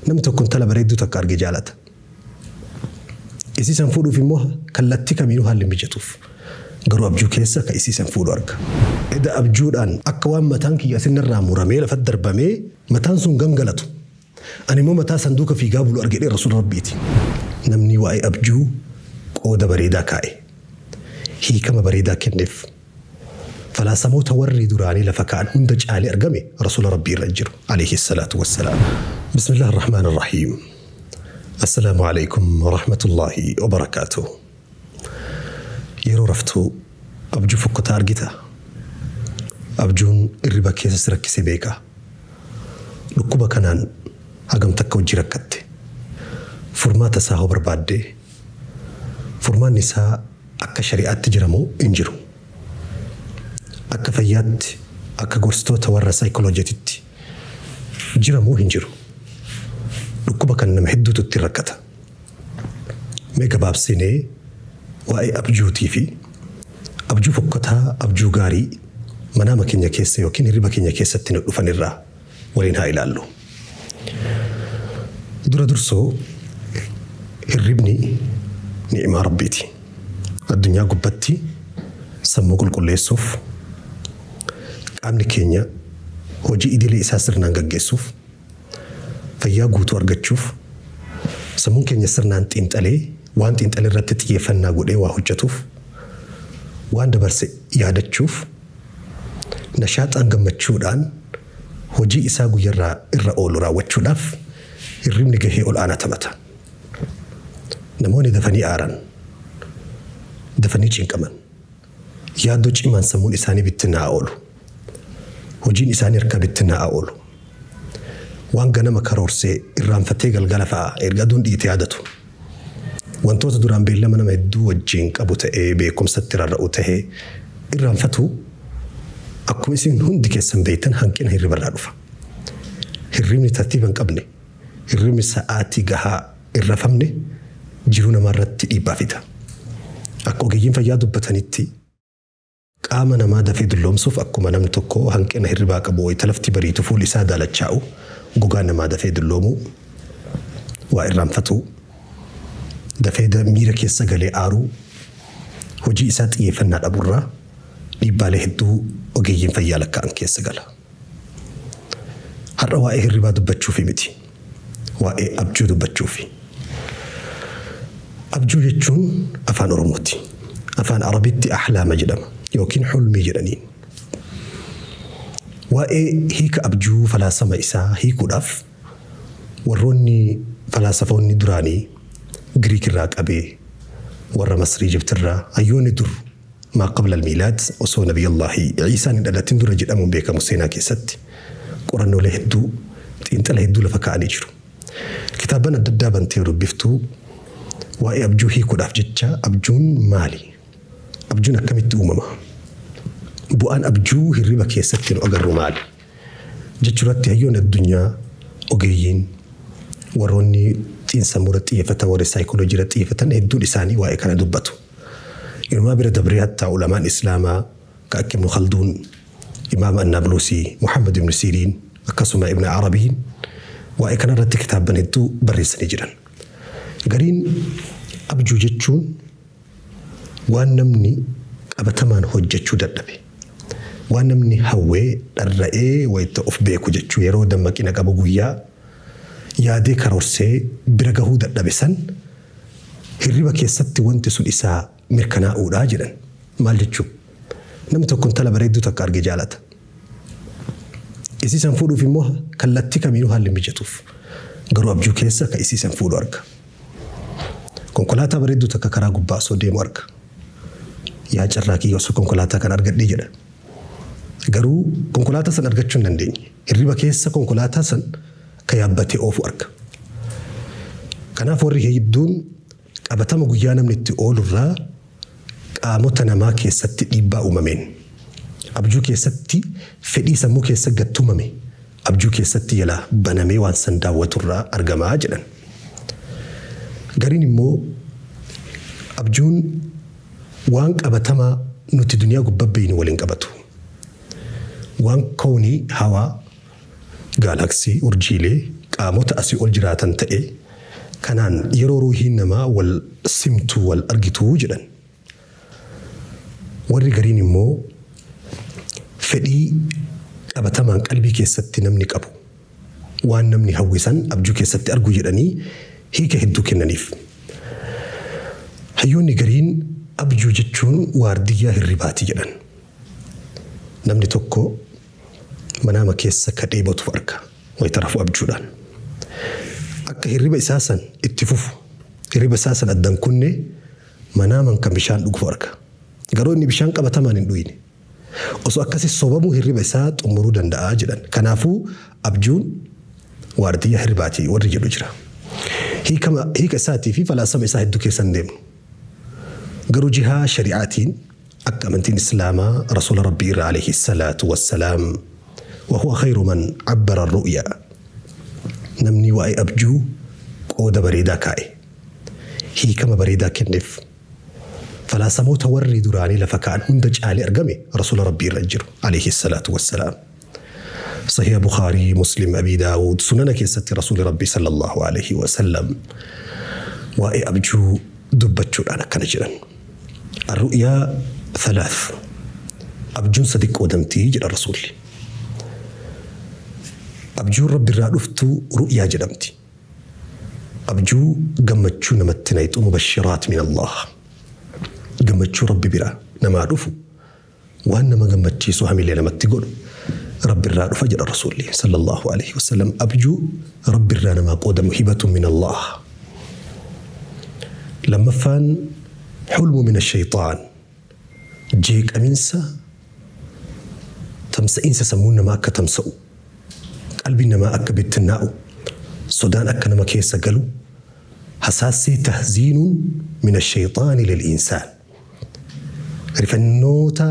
Namni tokko intala bareedduu takka arge jaalata. Isii san fuudhuuf immoo kallattii kamiinuu haalli mijatuuf. Garuu abjuu keessa ka isii san fuudhu arga. Eda abjuudhaan akka waan mataan kiyya asinirraa muramee lafatti darbamee mataan sun gangalatu. Ani immoo mataa sanduuqa fiigaa bulu argedhee rasuula rabbiiti. Namni waa'ee abjuu qooda bareedaa kaa'e. Hiikama bareedaa kenneef. Falaasamoota warri duraanii lafa kaa'an hunda caalee argame rasuula rabbii irra jiru alayhi salaatu wassalaam. Bismillah ar-Rahmaan ar-Rahiim. Assalaamu alaykum wa rahmatullahi wa barakaatuh. Yeroo raftuu abjuu fokkotaa argita. Abjuun irriba keessa si rakkisee beeka. Dhukkuba kanaan hagam takka hojii rakkatte. Furmaata isaa hoo barbaadde. Furmaanni isaa akka shari'aatti jiramoo hin jiru. Akka fayyaatti, akka gorsitoota warra saayikoloojititti jiramoo hin jiru. Dhukkuba kan nama hedduutu itti rakkata. Mee gabaabsinee waa'ee abjuutii fi abjuu fokkotaa, abjuu gaarii manaama keenya keessa yookiin hirriba keenya keessatti nu dhufan irraa waliin haa ilaallu. Dura dursoo hirribni ni'imaa rabbiiti. Addunyaa gubbatti sammuu qulqulleessuuf, qaamni keenya hojii idilee isaa sirnaan gaggeessuuf, fayyaa guutuu argachuuf, sammuun keenya sirnaan xiinxalee waan xiinxalee irratti xiyyeeffannaa godhee waa hojjetuuf, waan dabarse yaadachuuf, nashaaxaan gammachuudhaan hojii isaa guyyarraa irra oolu raawwachuudhaaf hirribni gahee ol aanaa taphata. Namoonni dafanii aaran, dafanii cinqaman, yaaddoo cimaan sammuun isaanii bittinnaa'aa oolu. Hojiin isaanii harkaa bittinnaa'aa oolu. Waan ganama karoorsee irraanfatee galgala fa'a erga aduun dhiite yaadatu. Wantoota duraan beellama nama hedduu wajjin qabu ta'ee beekumsatti rarra'u ta'ee irraanfatu akkuma isin hundi keessan beektan hanqina hirribarraa dhufa. Hirribni tartiiba hin qabne, hirribni sa'aatii gahaa hin rafamne jiruu namaarratti dhiibbaa fida. Akka ogeeyyiin fayyaa dubbatanitti qaama namaa dafee dulloomsuuf akkuma namni tokko hanqina hirribaa qabu wayita lafti bariitu fuulli isaa daalachaa'u gogaan namaa dafee dulloomuu, waa irraanfatuu, dafee miira keessa galee aaruu, hojii isaa xiyyeeffannaa dhabuurraa dhiibbaalee hedduu ogeeyyiin fayyaa lakkaa'an keessa gala. Har'a waa'ee hirribaa dubbachuufi miti. Waa'ee abjuu dubbachuufi. Abjuu jechuun afaan Oromooti. Afaan Arabitti ahlaama jedhama yookiin hulmii jedhaniin. Waa'ee hiika abjuu falaasama isaa hiikuudhaaf warroonni falaasafoonni duraanii Giriik irraa qabee warra Masrii Ijiptirraa hayyoonni dur maa qabla almiilaad osoo Nabiyallaahi Iisaan hin dhalatin dura jedhamuun beekamu seenaa keessatti qorannoolee hedduu xiinxala hedduu lafa kaa'anii jiru. Kitaabban adda addaa bantee dubbiftuu waa'ee abjuu hiikuudhaaf jecha abjuun maali? Abjuun akkamitti uumama? Bu'aan abjuu hirriba keessatti nu agarru maali? Jechuurratti hayyoonni addunyaa ogeeyyiin warroonni xiinsammuu irratti xiyyeeffatan warri saayikooloojii irratti xiyyeeffatan hedduun isaanii waa'ee kana dubbatu. Inumaa bira dabree hattaa ulamaan Islaamaa ka akka Ibnu Khalduun, Imaama Annabluusii, Muhammad Ibnu Siiriin akkasuma Ibn Arabiin waa'ee kana irratti kitaabban hedduu barreessanii jiran. Gariin abjuu jechuun waan namni qabatamaan hojjechuu dadhabe. Waan namni hawwee dharra'ee wayita of beeku jechuu yeroo dammaqina qabu guyyaa yaadee karoorsee bira gahuu dadhabe san hirriba keessatti wanti sun isaa mirkanaa'uudha jedhan. Maal jechuu? Namni tokko intala bareedduu takka arge jaalata. Isii san fuudhuuf immoo kallattii kamiinuu haalli mijatuuf. Garuu abjuu keessa ka isii san fuudhu arga. Konkolaataa bareedduu takka karaa gubbaa osoo deemu arga. Yaa carraa kiyya osoo konkolaataa kana argadhee jedha. Garuu konkolaataa san argachuu hin dandeenye. Hirriba keessa konkolaataa san ka yaabbatee oofu arga. Kanaaf warri hedduun qabatama guyyaa namni itti oolurraa qaamota namaa keessatti dhiibbaa uumameen abjuu keessatti fedhii sammuu keessa gattumame abjuu keessatti jala banamee waan san daawwaturraa argamaa jedhan. Gariin immoo abjuun waan qabatamaa nuti duniyaa gubbaa beeynu waliin qabatu. Waan koonii hawaa, gaalaksii, urjiilee, Qaamota asii ol jiraatan ta'e kanaan yeroo ruuhiin namaa wal simtu wal argitu jedhan. Warri gariin immoo fedhii qabatamaan qalbii keessatti namni qabu waan namni hawwisan abjuu keessatti argu jedhanii hiika hedduu kennaniif. Hayyoonni gariin abjuu jechuun waardiyyaa hirribaati jedhan. Namni tokko manaama keessa ka dheebotu arga wayita rafu abjuudhaan. Akka hirriba isaa san itti fufu hirriba isaa san addan kunne manaaman kan bishaan dhuguuf arga. Garuu inni bishaan qabatamaan hin dhuyine. Osoo akkasi sobamuu hirriba isaa xumuruu danda'a jedhan. Kanaafuu abjuun waardiyyaa hirribaati warri jedhu jira. Hiika isaatii fi falaasama isaa hedduu keessa hin deemnu. Garuu jihaa shari'aatiin akka amantiin Islaamaa Rasuula Rabbii irraa alayhi salaatu wassalaam wa huwa khayru man abbara ru'ya. Namni waa'ee abjuu qooda bareedaa kaa'e. Hiikama bareedaa kenneef. Falaasamoota warri duraanii lafa kaa'an hunda caalee argame Rasuula Rabbii irra jiru alayhi salaatu wassalaam. Sahiha Bukhaarii, Muslim, Abi Daawud sunana keessatti Rasuuli Rabbii sallallahu alayhi wasallam waa'ee abjuu dubbachuudhaan akkana jedhan. Arru'yaa thalath. Abjuun sadi qoodamtii jedha Rasuulli. Abjuun Rabbi irraa dhuftu ru'yaa jedhamti. Abjuu gammachuu namatti nayxu mubashiraat min Allah. Gammachuu Rabbi biraa namaa dhufu waan nama gammachiisu hamilee namatti godhu Rabbi irraa dhufa jedha Rasuulli sallallahu alaihi wasallam. Abjuu Rabbi irraa namaa qoodamu hibatun min Allah. Lammaffaan xulmu min ashaytaan. Jeeqaminsa tamsa'iinsa sammuun namaa akka tamsa'u, qalbiin namaa akka bittinnaa'u, sodaan akka nama keessa galu, hasaassii tahziinuun min ashaytaani lil insaan. Rifannoota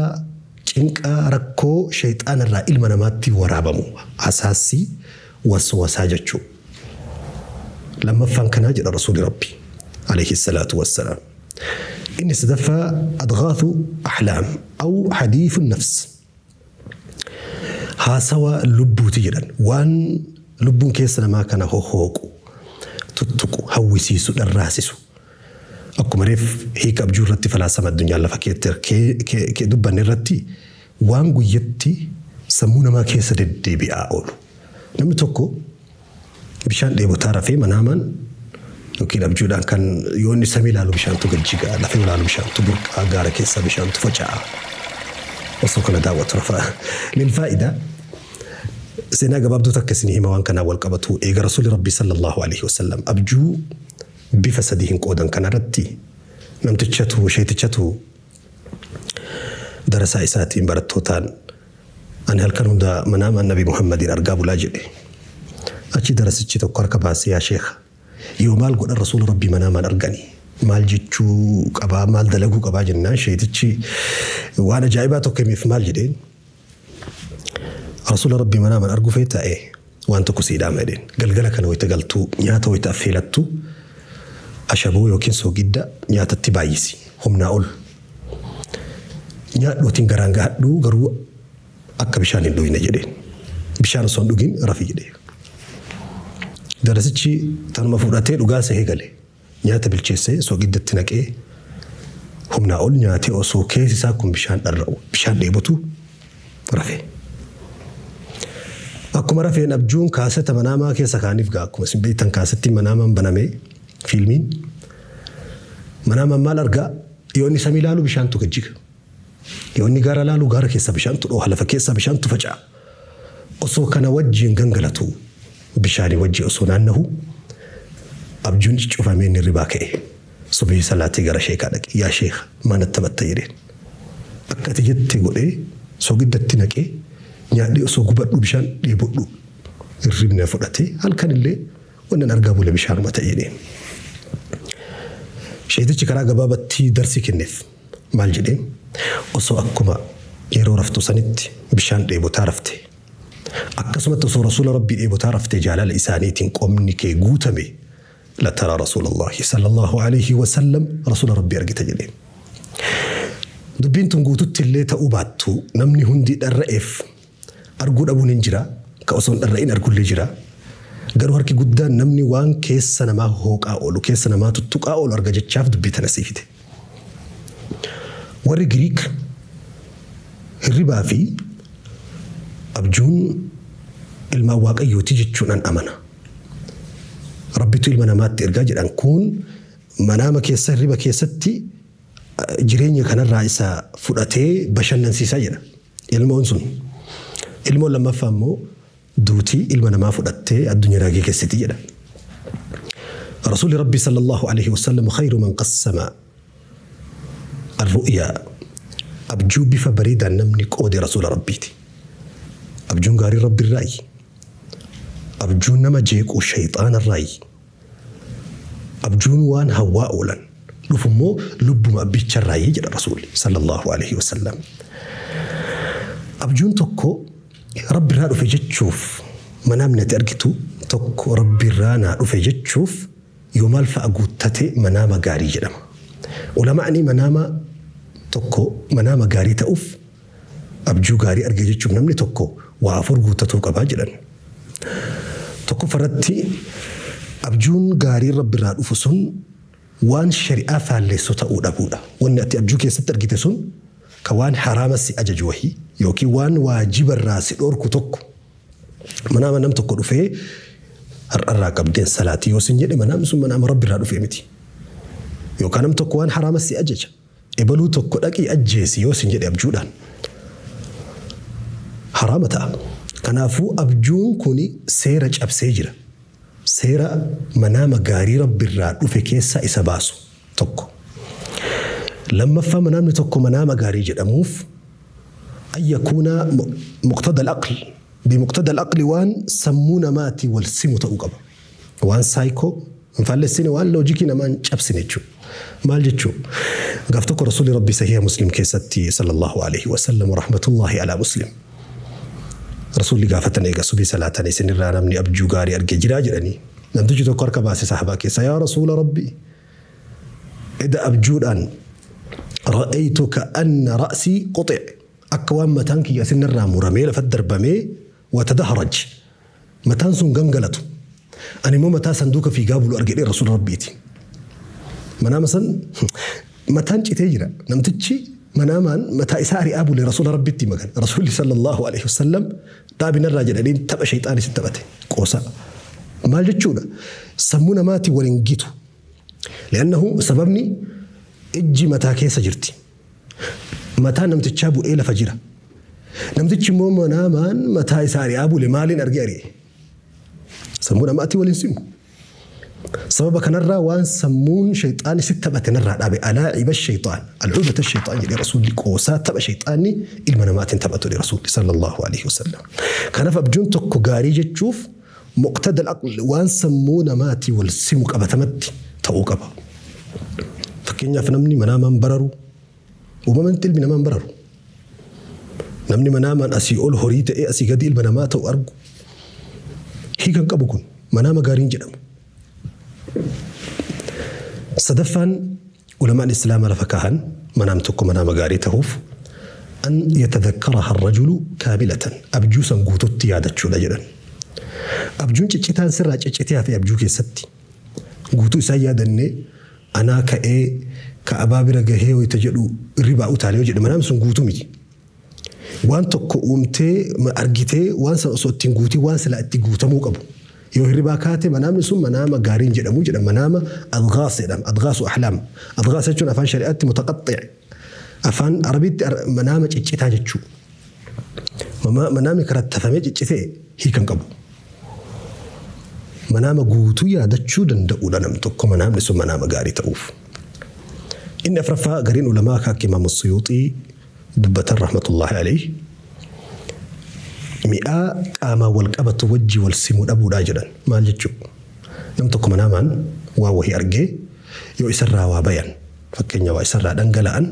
cinqaa rakkoo shayxaana irraa ilma namaatti waraabamu hasaassii waswasaa jechuu. Lammaffaan kanaa jedha Rasuuli Rabbi alayhi salaatu wassalaam. Inni sadaffaa adghaathu ahlaam aw hadiithu nafs. Haasawa lubbuuti jedhan waan lubbuun keessa namaa kana hohooqu, tuttuqu, hawwisiisu, dharraasisu. Akkuma reef hiika abjuu irratti falaasama addunyaan lafa keetti dubbanne irratti waan guyyatti sammuu namaa keessa deddeebi'aa oolu. Namni tokko bishaan dheebotaa rafee manaamaan yookiin abjuudhaan kan yoo inni samii ilaalu bishaantu gad jiga, lafa ilaalu bishaantu burqaa, gaara keessaa bishaantu faca'a. Osoo kana daawwatu rafa. Lilfaayidaa seenaa gabaabduu takka isin hima waan kanaan wal qabatu. Eega Rasuulli Rabbii sallallahu alaihi wasallam abjuu bifa sadii hin qoodan kanarratti namtichatu sheetichatu darasaa isaatiin barattootaan ani halkan hunda manaamaan Nabi Muhammadiin argaa bulaa jedhe. Achi darasichi tokko harka baasee yaa sheekha yoo maal godhan Rasuula Rabbii manaamaan arganii maal jechuu qabaa maal dalaguu qabaa jennaan sheetichi waan ajaa'ibaa tokko himeef maal jedheen Rasuula Rabbii manaamaan arguu fee taa'ee waan tokko sii dhaama jedheen galgala kana wayita galtuu nyaata wayita affeelattu ashaboo yookiin soogidda nyaatatti baay'isi humnaa ol nyaadhootiin garaan gahadhuu garuu akka bishaan hin dhuyne jedheen bishaan osoo hin dhugin rafi jedhee. Darasichi tanuma fudhatee dhugaa sahee gale nyaata bilcheessee soogiddatti naqee humnaa ol nyaatee osoo keessi isaa kun bishaan dharra'u bishaan dheebotu rafe. Akkuma rafeen abjuun kaaseta manaamaa keessa kaaniif gaa akkuma isin beektan kaasetti manaamaan banamee fiilmiin manaamaan maal argaa yoo inni samii ilaalu bishaantu gad jiga. Yoo inni gaara ilaalu gaara keessa bishaantu dhooha lafa keessa bishaantu faca'a. Osoo kana wajjin gangalatu bishaanii wajjin osoo naannahu abjuun cufamee inni ribaa ka'e. Subii salaatii gara sheekaa dhaqe yaa sheeka maanatti taphatta jedheen. Akka ati jette godhee sogiddatti naqee nyaadhee osoo gubadhu bishaan dheebodhu hirribni fudhatee halkan illee wannan argaa bule bishaanuma ta'e jedheen. Sheetichi karaa gabaabatti darsii kenneef maal jedheen osoo akkuma yeroo raftu sanitti bishaan dheebotaa rafte akkasumatti osoo Rasuula Rabbii dheebotaa rafte jaalala isaaniitiin qomni kee guutame latara Rasuulallahi sallallahu alaihi wasallam Rasuula Rabbii argita jedheen. Dubbiin tun guututti illee ta'uu baattu namni hundi dharra'eef arguu dhabuun hin jira ka osoo hin dharra'in argullee jira. Garuu harki guddaan namni waan keessa namaa hooqaa oolu, keessa namaa tuttuqaa oolu arga jechaaf dubbii tana sii fide. Warri Giriik hirribaa fi abjuun ilmaan waaqayyooti jechuudhaan amana. Rabbitu ilma namaatti ergaa jedhan kun manaama keessa hirriba keessatti jireenya kanarraa isa fudhatee bashannansiisaa jedha. Ilmoon sun. Ilmoon lammaffaa immoo duutii ilma namaa fudhattee addunyaa raagee keessatti jedha. Rasuulli Rabbi sallallahu alaihi wasallam khayru man qassama arru'yaa abjuu bifa bareedaan namni qoode rasuula Rabbiiti. Abjuun gaarii Rabbi irraayi. Abjuun nama jeequ shayxaana irraayi. Abjuun waan hawwaa oolan dhufummoo lubbuma abbicha irraayi jedha rasuulli sallallahu alaihi wasallam. Abjuun tokko Rabbi irraa dhufe jechuuf manaamni ati argitu tokko Rabbi irraa naa dhufe jechuuf yoo maal fa'a guuttate manaama gaarii jedhama. Ulamaa'ni manaama tokko manaama gaarii ta'uuf abjuu gaarii arge jechuuf namni tokko waa afur guuttatuu qabaa jedhan. Tokkoffaratti abjuun gaarii Rabbi irraa dhufu sun waan shari'aa faalleessu ta'uu dhabuudha. Wanni ati abjuu keessatti argite sun ka waan haraama si ajaju wahii yookiin waan waajiba irraa si dhorku tokko. Manaama nam tokko dhufee har'arraa qabdeen salaatii yoo sin jedhe manaamni sun manaama Rabbi irraa dhufee miti. Yookaan nam tokko waan haraama si ajaja. Ebaluu tokko dhaqii ajjeesi yoo sin jedhe abjuudhaan. Haraama ta'a. Kanaafuu abjuun kun seera cabsee jira. Seera manaama gaarii Rabbi irraa dhufe keessaa isa baasu tokko. Lammaffaa manaamni tokko manaama gaarii jedhamuuf an yakuuna muqtada al-aql bimuqtada al-aqli waan sammuu namaatii wal simu ta'uu qaba. Waan saayikoo hin faallessine waan loojikii namaa hin cabsine jechuudha. Maal jechuudha? Gaaf tokko Rasuulli Rabbi sahiha Muslim keessatti sallallahu alaihi wasallam rahmatullahi ala Muslim. Rasuulli gaafatan eega subii salaatan isinirraa namni abjuu gaarii arge jiraa jedhanii. Namtichi tokko harka baase sahabaa keessa yaa Rasuula Rabbi eda abjuudhaan ra'aytu ka'anna ra'sii quxic akka waan mataan kiyya isinirraa muramee lafa darbamee watadaharaj mataan sun gangalatu ani immoo mataa sanduuqa fiigaa bulu argedhee Rasuula Rabbiiti. Manaama san mataan citee jira namtichi manaamaan mataa isaa ari'aa bule Rasuula Rabbitti magan Rasuulli sallallahu alaihi wasallam dhaabinarraa jedhaniin tapha shayxaanis taphate qoosa. Maal jechuudha sammuu namaatiin waliin gitu. Li'annahu sababni ijji mataa keessa jirti. Mataa namtichaa bu'ee lafa jira. Namtichi immoo manaamaan mataa isaa ari'aa bule maaliin argee ari'e? Sammuu namaatiin waliin simu. Sababa kanarraa waan sammuun shayxaani si taphate narraa dhaabe alaa'iba shayxaan al'uubata shayxaan jedhee rasuulli qoosaa tapha shayxaanni ilma namaatiin taphatu jedhe rasuulli sallallahu alaihi wasallam. Kanaaf abjuun tokko gaarii jechuuf muqtada al-aql waan sammuu namaatii wal simu qabatamatti ta'uu qaba. Fakkeenyaaf namni manaamaan bararu uumamatti ilmi namaan bararu. Namni manaamaan asii ol horii ta'ee asii gadi ilma namaa ta'u argu hiikan qabu kun manaama gaariin jedhamu. Sadaffaan ulamaan islaamaa lafa kaahan manaam tokko manaama gaarii ta'uuf an yatadhakkaraha arrajulu kaamilatan abjuu san guututti yaadachuudha jedhan. Abjuun ciccitaan sirraa ciccitee hafe abjuu keessatti guutuu isaa yaadannee anaa ka'ee ka'abaa bira gahee wayita jedhu ribaa utaalee yoo jedhe manaamni sun guutuu miti. Waan tokko uumtee argitee waan sana osoo ittiin guutii waan silaa itti guutamuu qabu. Yoo hirribaa kaate manaamni sun manaama gaariin jedhamu jedhama. Manaama adghaas jedhama. Adghaasu ahlaam. Adghaas jechuun afaan shari'aatti mutaqaxxi. Afaan arabiitti manaama ciccitaa jechuudha. Manaamni karattafamee ciccitee hiikan qabu. Manaama guutuu yaadachuu danda'uudha namni tokko manaamni sun manaama gaarii ta'uuf. Inni afraffaa gariin ulamaa akka Imaam Suyuuxii dubbatan rahmatullahi alayhi mi'aa qaamaan wal qabatu wajji wal simuu dhabuudhaa jedhan. Maal jechuudha? Nam tokko manaamaan waa wahii argee yoo isarraa waa bayan fakkeenya waa isarraa dhangala'an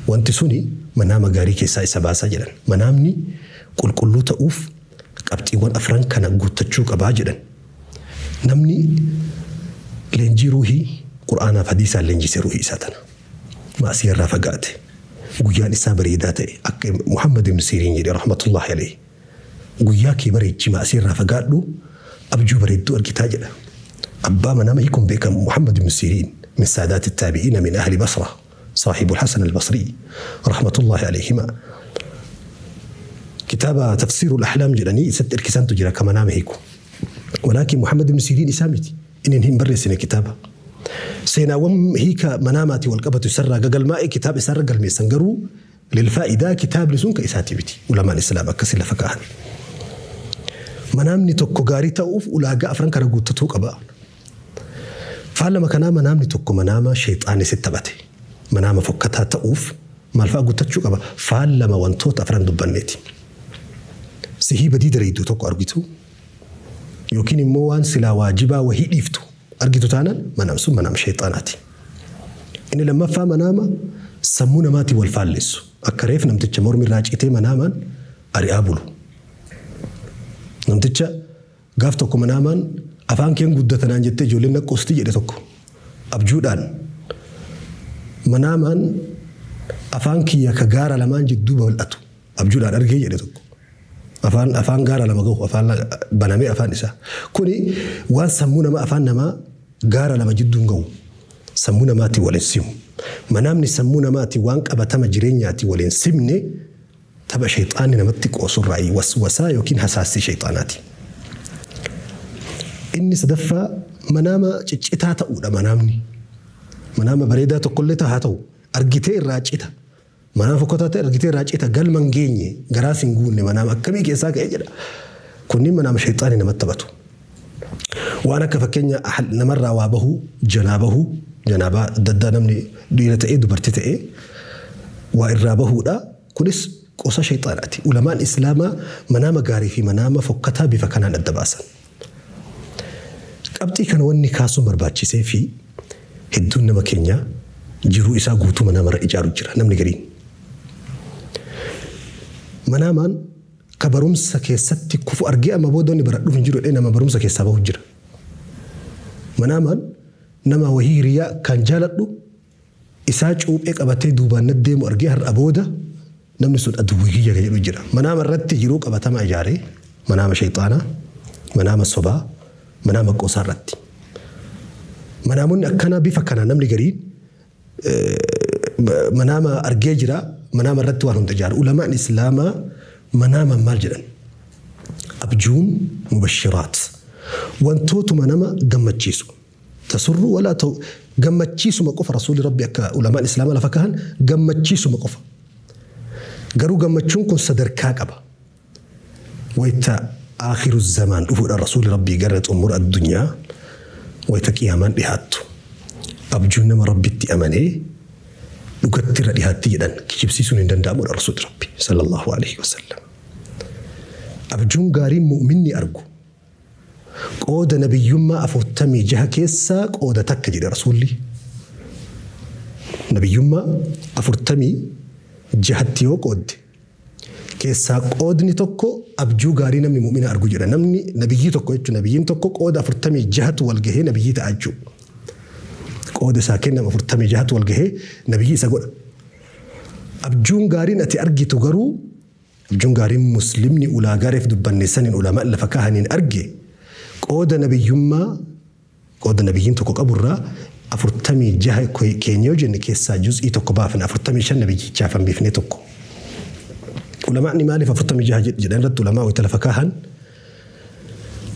wanti suni manaama gaarii keessaa isa baasaa jedhan. Manaamni qulqulluu ta'uuf qabxiiwwan afran kana guuttachuu qabaa jedhan. Namni leenjii ruuhii Qur'aanaaf hadiisaan leenjisee ruuhii isaa tana. Maasii irraa fagaate. Guyyaan isaa bareedaa ta'e akka Muhammad ibn Siriin jedhe rahmatullahi alayhi. Guyyaa kee bareechi maasii irraa fagaadhu Abjuu bareedduu argitaa jedha. Abbaa manaama hiikuun beekamu Muhammad ibn Siriin min saadaati taabi'iina min ahli Basra saahibu Hasan al-Basri rahmatullahi alayhima. Kitaaba tafsiirul ahlaam jedhanii isatti erkisantu jira ka manaama hiiku. Walaakin Muhammad ibn Siriin isaa miti. Inni hin barreessine kitaaba. Seenaawwan hiika manaamaatii wal qabatu isarraa gagalmaa'ee kitaaba isarra galmeessan garuu lilfaa'idaa kitaabni sun ka isaatii miti. Ulamaan islaam akkasii lafa kaa'an. Manaamni tokko gaarii ta'uuf ulaagaa afran kana guuttatuu qaba. Faallama kanaa manaamni tokko manaama sheexaanni sitti taphate. Manaama fokkataa ta'uuf maal fa'a guuttachuu qaba? Faallama wantoota afran dubbanneeti. Sihii badii dareedduu tokko argitu yookiin immoo waan silaa waajibaa wahii dhiiftu argitu taanaan manaam sun manaam sheexaanaati. Inni lammaffaa manaama sammuu namaatiin wal faalleessu. Akka reef namticha mormi irraa citee manaamaan ari'aa bulu. Namticha gaaf tokko manaamaan afaan keen guddatanaan jettee ijoolleen naqqoosti jedhe tokko abjuudhaan manaamaan afaan kiyya ka gaara lamaan jidduu bal'atu abjuudhaan argee jedhe tokko. Afaan gaara lama gahu afaan banamee afaan isaa. Kuni waan sammuu namaa afaan namaa gaara lama jidduun gahu sammuu namaatiin wal hin simu. Manaamni sammuu namaatiin waan qabatama jireenyaatiin wal hin simne tapha sheexaanni namatti qoosurraa waswasaa yookiin hasaasii sheexaanaati. Inni sadaffaa manaama ciccitaa ta'uudha manaamni. Manaama bareedaa tokkollee haa ta'u argitee irraa cita. Manaama fokkataa ta'e argitee irraa cita galma hin geenye garaas hin guunne manaama akkamii keessaa ka'ee jedha. Kunniin manaama sheexaanni namatti taphatu. Waan akka fakkeenya namarraa waa bahuu, janaa bahuu, janaabaa adda addaa namni dhiira ta'ee dubartii ta'ee waa irraa bahuudha. Kunis qosa sheexaanaati. Ulamaan islaamaa manaama gaarii fi manaama fokkataa bifa kanaan adda baasan. Qabxii kana wanni kaasuun barbaachisee fi hedduun nama keenyaa jiruu isaa guutuu manaamarra ijaaru jira namni gariin. Manaamaan ka barumsa keessatti kufu argee amma booda inni baradhuuf hin jiru jedhee nama barumsa keessaa bahu jira. Manaamaan nama wahii hiriyaa kan jaaladhu isaa cuuphee qabatee duubaan natti deemu argee har'a booda namni sun aduwwii kiyya jedhu jira. Manaama irratti jiruu qabatama ijaaree manaama sheexaanaa, manaama sobaa, manaama qoosaa irratti. Manaamonni akkanaa bifa kanaa namni gariin manaama argee jira manaama irratti waan hunda ijaaru. Ulamaan islaamaa manaama maal jedhan? Abjuun mubashiraat. Wantootuma nama gammachiisu. Tasurru walaa ta'u gammachiisuma qofa rasuulli rabbi akka ulamaan islaamaa lafa kahan gammachiisuma qofa. Garuu gammachuun kun sadarkaa qaba. Wayita aakhiru zamaan dhufuudha rasuulli rabbii gara xumura addunyaa wayita qiyaamaan dhihaattu. Abjuun nama rabbitti amanee dhugatti irra dhihaatti jedhan kijibsiisuun hin danda'amudha rasuulli rabbi sallallahu alaihi wasallam. Abjuun gaariin mu'minni argu qooda nabiyyummaa 46 keessaa qooda takka jedhe rasuulli. Nabiyyummaa 46 yoo qoodde keessaa qoodni tokko abjuu gaarii namni mu'mina argu jedha. Namni nabiyyii tokko jechuun nabiyyiin tokko qooda 46 wal gahee nabiyyii ta'a jechuudha. Qooda isaa kennama 46 wal gahee nabiyyii isa godha. Abjuun gaariin ati argitu garuu abjuun gaariin muslimni ulaagaa reef dubbanne saniin ulamaa lafa kaahaniin arge qooda nabiyyummaa qooda nabiyyiin tokko qaburraa 46 keenya yoo jenne keessaa juz'ii tokko baafne 45 nabiyyichaaf hambifne tokko. Ulamaani maaliif 46 jedhan irratti ulamaa wayita lafa kaahan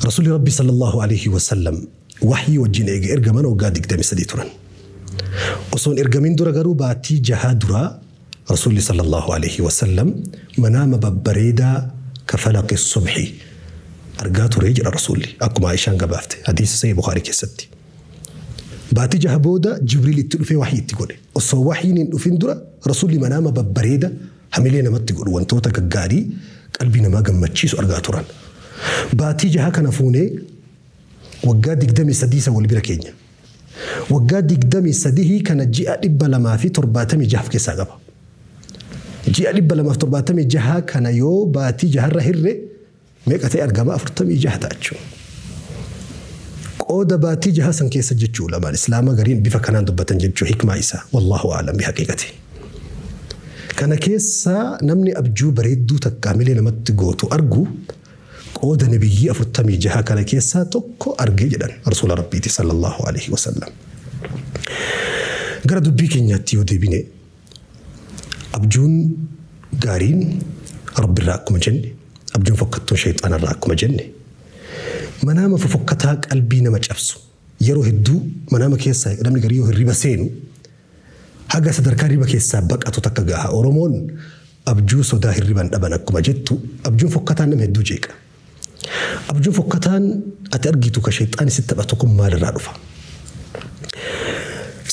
Rasuulli Rabbi sallallahu alaihi wasallam wahyii wajjin eega ergaman waggaa 23 turan. Osoo hin ergamin dura garuu baatii jahaa duraa Rasuulli sallallahu alaihi wasallam manaama babbareedaa ka falaqi subhi argaa ture jedha Rasuulli akkuma Aishaan gabaafte hadiisa Sahih Bukhaarii keessatti. Baatii jaha booda Jibriil itti dhufee wahyii itti godhe. Osoo wahyiin hin dhufin dura Rasuulli manaama babbareeda hamilee namatti godhu wantoota gaggaarii qalbii namaa gammachiisu argaa turan. Baatii jaha kana fuunee waggaa 23 isa wal bira keenya. Waggaa 23 kana ji'a 276 keessaa qaba. Ji'a 276 kana yoo baatii jaharra hirre meeqa ta'e argama 46 ta'a jechuudha. Qooda baatii jaha san keessa jechuu ulamaan islaamaa gariin bifa kanaan dubbatan jechuu hikmaa isaa wallahu a'lam bihaqiiqati. Kana keessaa namni abjuu bareedduu takka hamilee namatti gootu argu Qooda nabiyyii 46 kana keessaa tokko argee jedhan rasuula rabbiiti sallallahu alaihi wasallam. Gara dubbii keenyaatti yoo deebine abjuun gaariin rabbirraa akkuma jenne, abjuun fokkattuun shayxaanarraa akkuma jenne, manaama fofokkataa qalbii nama cabsu yeroo hedduu manaama keessa namni garii yoo hirriba seenu haga sadarkaa hirriba keessaa baqatu takka gaha. Oromoon abjuu sodaa hirriban dhaban akkuma jettu abjuun fokkataan nama hedduu jeeqa. Abjuun fokkataan ati argitu ka shayxaan sitti taphatu kun maalirraa dhufa?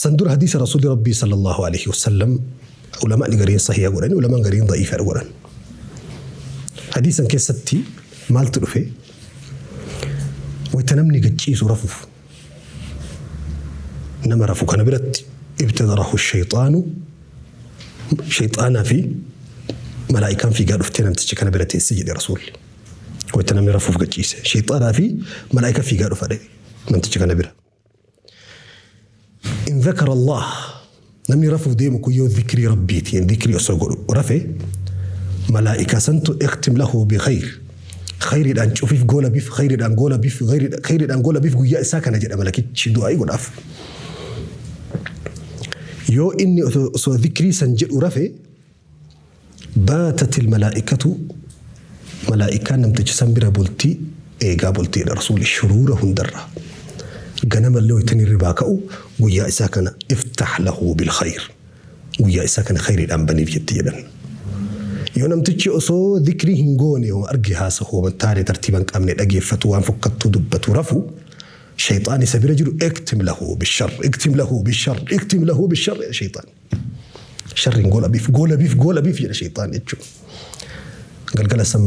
San dura hadiisa rasuulli rabbii sallallahu alaihi wasallam ulamaan gariin sahiha godhan, ulamaan gariin da'iifa godhan. Hadiisan keessatti maaltu dhufe? Wayita namni gachiisu rafuuf nama rafu kana biratti ibtadarahu shayxaanu, shayxaanaa fi malaa'ikaan fiigaa dhuftee namticha kana bira teessi jedhe rasuulli. Wayita namni rafuuf gachiise shayxaanaa fi malaa'ikaa fiigaa dhufa namticha kana bira. In dhakara Allah, namni rafuuf deemu kun yoo dhikrii rabbiitiin dhikrii osoo godhu rafe malaa'ikaa santu ikhtim lahu bikhayr, khayriidhaan cufiif goola biif, khayriidhaan goola biif, khayriidhaan goola biif guyyaa isaa kana jedha malakichi du'aa godhaaf. Yoo inni osoo dhikrii san jedhu rafe baatatil malaa'ikatu, malaa'ikaan namticha san bira bultii eegaa bultiidha rasuulli shuruura hundarraa. Ganamallee wayita inni hirribaa ka'u guyyaa isaa kana iftah lahu bilkhayr, guyyaa isaa kana khayriidhaan baniif jetti jedhan. Yoo namtichi osoo dhikrii hin goone yoo arge haasa'u homa taane tartiiba hin qabne dhageeffatu waan fokkattuu dubbatu rafu shayxaan isa bira jiru iktim lahu bishar, iktim lahu bishar, iktim lahu bishar jedha shayxaan. Sharriin goola biif, goola biif, goola biif jedha shayxaan jechuudha. Galgala san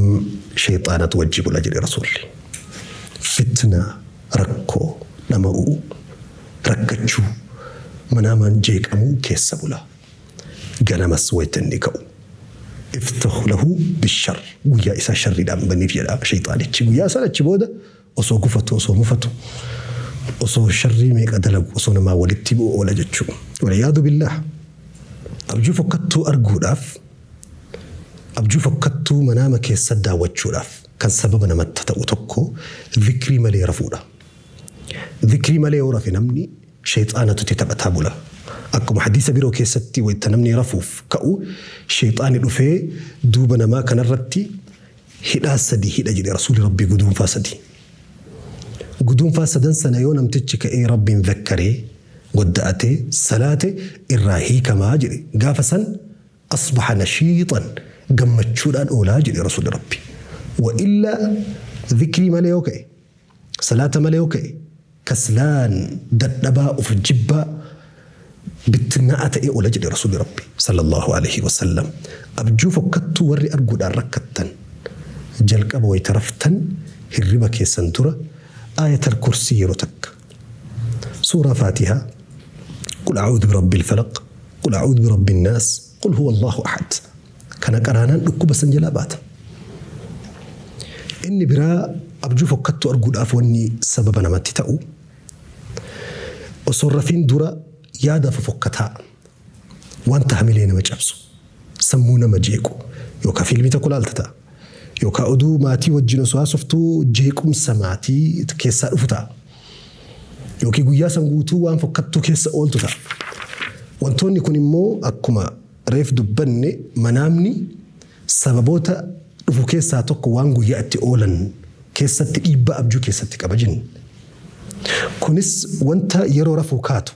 shayxaanatu wajji bula jedhe rasuulli. Fitna, rakkoo, dhama'uu, rakkachuu, manaamaan jeeqamuu keessa bula. Ganamas wayita inni ka'u. Iftahu lahu bishar, guyyaa isaa sharriidhaan baniif jedha shayxaanichi. Guyyaa sana achi booda osoo gufatu, osoo mufatu, osoo sharrii meeqa dalagu, osoo namaa walitti bu'u oola jechuudha. Waliyyaadu billaah. Abjuu fokkattuu arguudhaaf, abjuu fokkattuu manaama keessa daawwachuudhaaf kan sababa namatti ta'u tokko dhikrii malee rafuudha. Dhikrii malee yoo rafe namni shayxaanatu itti taphataa bula. Akkuma hadiisa biroo keessatti wayita namni rafuuf ka'u shayxaani dhufee duuba namaa kanarratti hidhaa sadi hidha jedhe rasuulli rabbii guduunfaa sadi. Guduunfaa sadan sana yoo namtichi ka'ee rabbiin zakkaree wadda'atee salaate irraa hiikamaa jedhe. Gaafa san asbaha nashiixan gammachuudhaan oolaa jedhe rasuulli rabbi. Wa illaa dhikrii malee yoo ka'e salaata malee yoo ka'e kaslaan dadhabaa of jibbaa bittinnaa'aa ta'ee oola jedhe rasuulli rabbi sallallahu alaihi wasallam. Abjuu fokkattuu warri arguudhaan rakkattan jalqaba wayita raftan hirriba keessan dura aayatal kursii yeroo takka, suuraa faatihaa, qul a'uudhu birabbil falaq, qul a'uudhu birabbin naas, qul huwa allahu ahad kana qaraanaan dhukkuba san jalaa baata. Inni biraa abjuu fokkattuu arguudhaaf wanni sababa namatti ta'u osoo rafiin dura yaada fofokkataa wanta hamilee nama cabsu sammuu nama jeequ yookaan fiilmii tokko laalta ta'a yookaan oduu maatii wajjin osoo haasoftuu jeequmsa maatii keessaa dhufu ta'a yookiin guyyaa san guutuu waan fokkattuu keessa ooltu ta'a. Wantoonni kun immoo akkuma reef dubbanne manaamni sababoota dhufu keessaa tokko waan guyyaa itti oolan keessatti dhiibbaa abjuu keessatti qaba jenna. Kunis wanta yeroo rafuu kaatu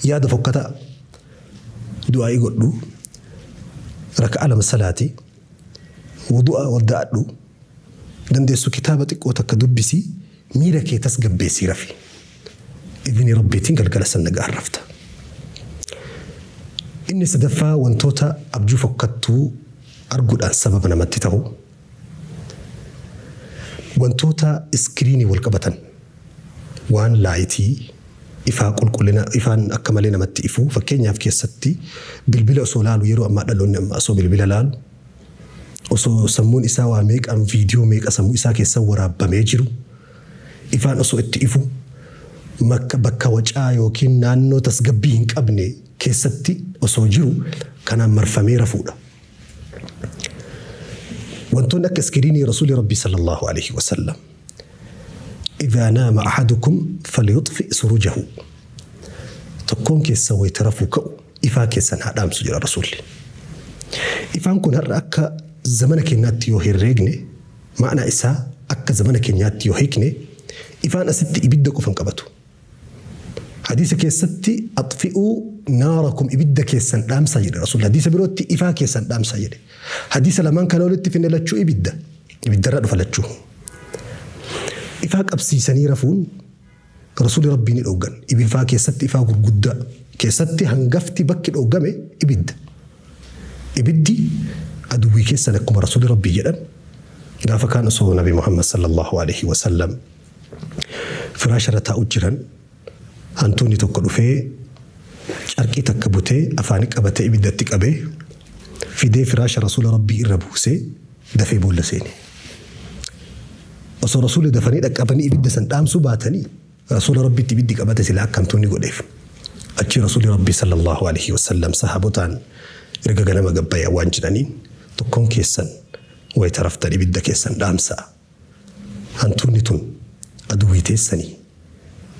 yaada fokkataa du'aa'ii godhu, raka'a lama salaati, wudu'a wadda'adhu, dandeessu kitaaba xiqqoo takka dubbisii miira kee tasgabbeessii rafi. Idni rabbiitiin galgala san nagaan rafta. Inni sadaffaa wantoota abjuu fokkattuu arguudhaan sababa namatti ta'u wantoota iskiriinii wal qabatan waan laayitii ifaa qulqullina ifaan akka malee namatti ifu fakkeenyaaf keessatti bilbila osoo laalu yeroo ammaa dhaloonni amma osoo bilbila laalu osoo sammuun isaa waa meeqaan viidiyoo meeqa sammuu isaa keessa waraabamee jiru ifaan osoo itti ifu bakka wacaa yookiin naannoo tasgabbii hin qabne keessatti osoo jiru kanaan marfamee rafuudha. Wantoonni akka iskiriinii Rasuulli Rabbii sallallahu alaihi wasallam إذا نام أحدكم فليطفئ سروجه tokkoon keessan wayita rafuu ka'u ifaa keessan haa dhaamsu jedha Rasuulli. Ifaan kun har'a akka zamana keenyaatti yoo herreegne, ma'anaa isaa akka zamana keenyaatti yoo hiikne, ifaan asitti ibidda qofa hin qabatu. Hadiisa keessatti axfi'uu naarakum ibidda keessan dhaamsaa jedhe Rasuulli. Hadiisa birootti ifaa keessan dhaamsaa jedhe. Hadiisa lamaan kana walitti finne lachuu ibidda. Ibiddarraa dhufa lachuu. Ifaa qabsiisanii rafuun Rasuulli Rabbii ni dhooggan. Ifaa keessatti ifaa gurguddaa keessatti hangafti bakki dhooggame ibidda. Ibiddi aduwwii keessan akkuma Rasuulli Rabbii jedhan gaafa kaan osoo Nabi Muhammad sallallahu alaihi wasallam firaasharra taa'u jiran hantuunni tokko dhufee carqii takka butee afaani qabatee ibiddatti qabee fidee firaasha Rasuula Rabbii irra buusee dafee boolla seene. Osoo Rasuulli dafanii dhaqqabanii ibidda san dhaamsuu baatanii Rasuula Rabbiitti ibiddi qabate silaa akka hantuunni godheef. Achi Rasuulli Rabbii sallallahu alaihi wasallam sahaabotaan erga ganama gabbayyaa waan jedhaniin tokkoon keessan wayita raftan ibidda keessan dhaamsaa. Hantuunni tun aduwwii teessanii